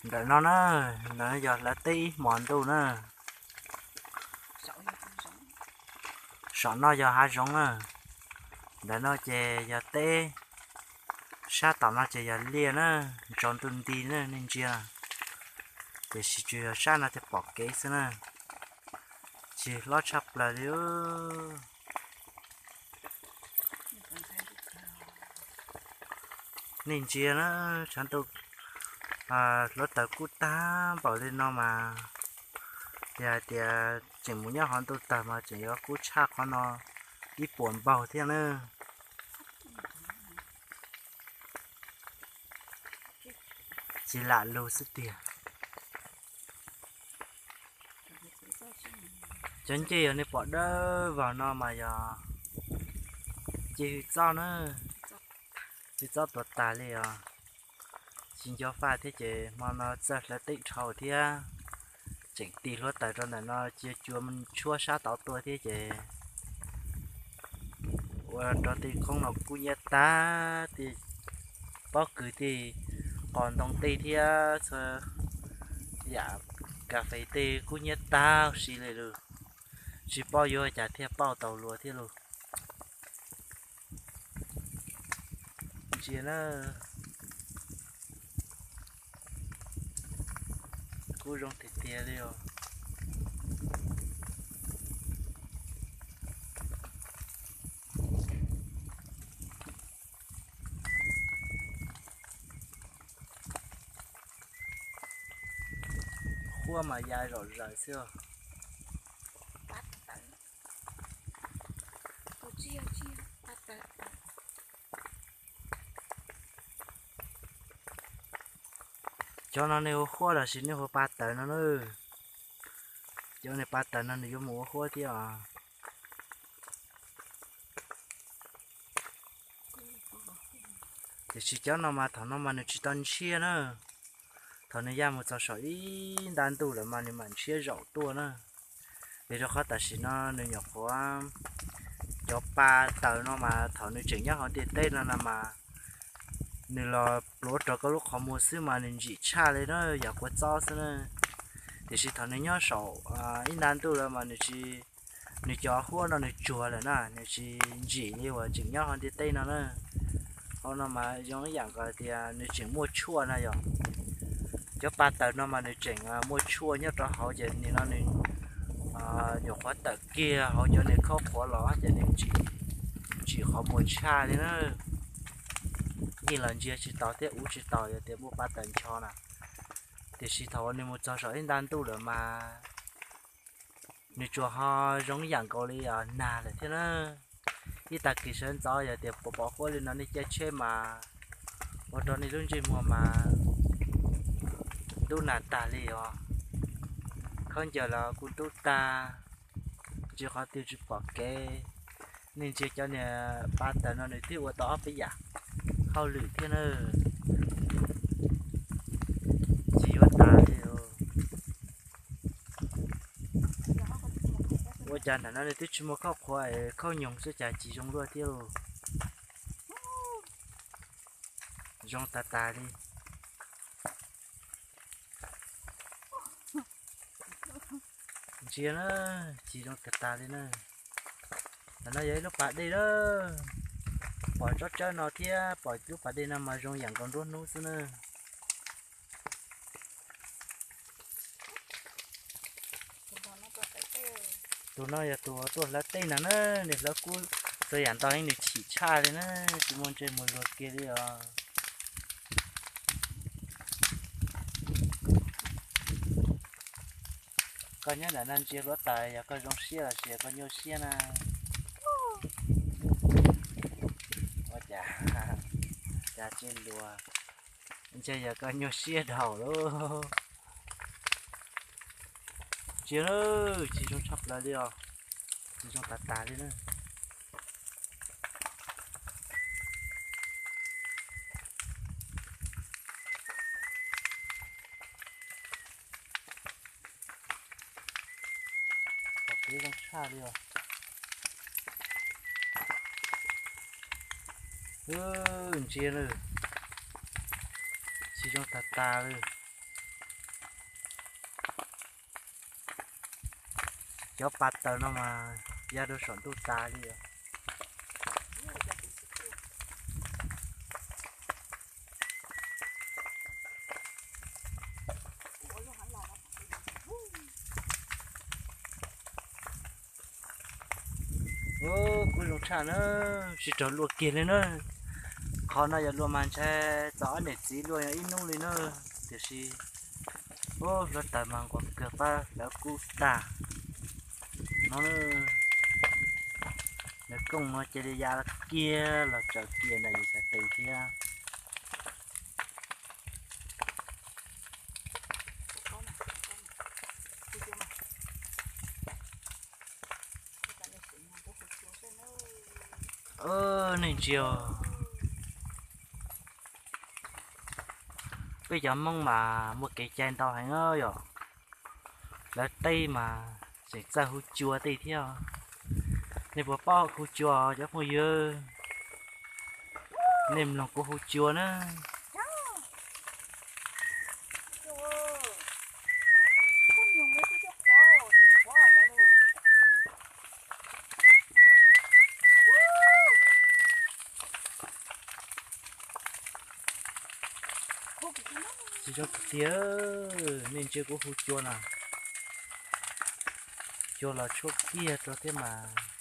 Ntawm no na, ntawm no yog hlawv teb ib hmos ntuj na. Saum no yog hav zoov na. Ntawm no ces yog teb, sab tom no ces yog liaj na, tsaus ntuj nti na nej ntsia. Tiam sis tsuas yog sab no thiaj pom kev xwb na. Tsis hlob tshaj plaws li. Nej ntsia na, tshav ntuj hluav taws kub tag npaum li no mas, yog hais tias tseem mus nyob hauv ntuj tawg mas tseem yuav kub tshaj qhov no ib puas npaug thiab na. Tsis lam lug xwb tiag. Cov ncej yog nej pom dawb vog no mas yog ncej hwj txob na, hwj txob tuag tas li os. Tsis nco faj thiab ces hmo no txawj hlawv teb dhau thiab, tseem tis hluav taws rau ntawm no cia cua tshuab sab tod tuaj thiab ces ua rau tej khoob no kub hnyiab tag, tej pob kws tej qos ntoo tej thiab txhua yam kas fes tej kub hnyiab tag huv si li lawm. Tsis paub yuav cas thiaj pauj tau luag thiab lauj. Ntsia na, kub zoo tiag tiag li os. Huab mas ya zom zaws xwb. Cov no nej ua huab los sis nej ua pa taws no na. Cov nej pa taws no nws yuav mus ua huab thiab os. Tiam sis cov no mas thaum no mas nws tsis tau ntshiab na. Thaum nws ya mus txog saum ib nta ntuj lawm mas nws mam ntshiab zaum tuaj na. Vim rau qhov tam sim no nws nyuam qhuav, cov pa taws no mas thaum nws tseem nyob hauv ntiaj teb no no mas nws los pluav rau koj lub qhov muag xwb mas nws ntsim tshaj li na, yam kua txob xwb na. Tiam sis thaum nws nyob saum ib nta ntuj lawm mas nws tsis, nws cov huab no nws tsuag lawm na, nws tsis ntsim li uas tseem nyob hauv ntiaj teb no na. Hauv no mas zoo ib yam nkaus tias nws tseem muaj tshuaj na yom. Cov pa taws no mas nws tseem muaj tshuaj nyob rau hauv ces nim no nws nyuam qhuav tawm kiag hauv cov nws khaub qhuav los ces nws ntsim qhov muag tshaj li na. Yeej los ntsia tsis taus thiab ua tsis taus yog tias muaj pa taws ncho na. Tiam sis thaum uas nws mus txog saum ib nta ntuj lawm mas nws tsuas ho zoo ib yam nkaus li nag lawm thiab na. Ib tag kis sawv ntxov yog tias puas pom huab li no nej caij tsheb mas ua rau nej lub ntsej muag mas ntub nag tag li os. Khaub ncaws los kuj ntub tag, ntsia qhov twg tsis pom kev. Nej ntsia cov niag pa taws no nws twb ua tau ob peb yam hauj lwm thiab na. Tsis yuav tas li. Ua cas nram no nws twb tsis muaj khaub qhuav es khaub nyoos xwb cas tsis zoo luaj thiab lauj. Zoo tas tas li. Ntsia na, tsis zoo tas tas li na. Ntawm no yog ib lub pas dej lawm. Pom tsob tsawb no thiab pom lub pas dej no mas zoo yam nkaus nruab hnub xwb na. Tus no yog tus tuaj hlawv teb no na, nws hlawv kub txhua yam ntau heev nws chim tshaj li na, tsis muaj ntsej muag luag kiag li os. Koj nyob ntawm no ntsia hluav taws yog koj zoo siab los sis yog koj nyuaj siab na? Ua cas, cas tsis luag, ntshe yog koj nyuaj siab dhau lauj. Ntsia, tsis zoo tshaj plaws li os, tsis zoo tas tas li na. Pom kev zoo tshaj li os. Ntsia na, tsis zoo tas tas li. Cov pas taws no mas ya rau saum ntuj tas li os. Ub, kuj zoo tshaj na, sib raug luaj kiag li na. Qhov no yog luaj mas ntshai txog ob niam txiv luaj yog ib hnub li na. Tiam sis, ub, hluav taws mas nquas kawg pab lawv kub tag no. Lawv kooj no cia li ya kiag los tsaws kiag ntawm yus xaiv tes thiab. Nej ntsia, peb cov Hmoob mas muaj kev cai ntau heev yom. Lawv teb mas tseem txawj hu cua tej thiab. Nej puas paub hu cua cov phooj ywg? Nej mloog kuv hu cua na. Tsis zoo tiag, nej ntsia kuv hu cua na. Cua los tshuab kiag rau thiab mas.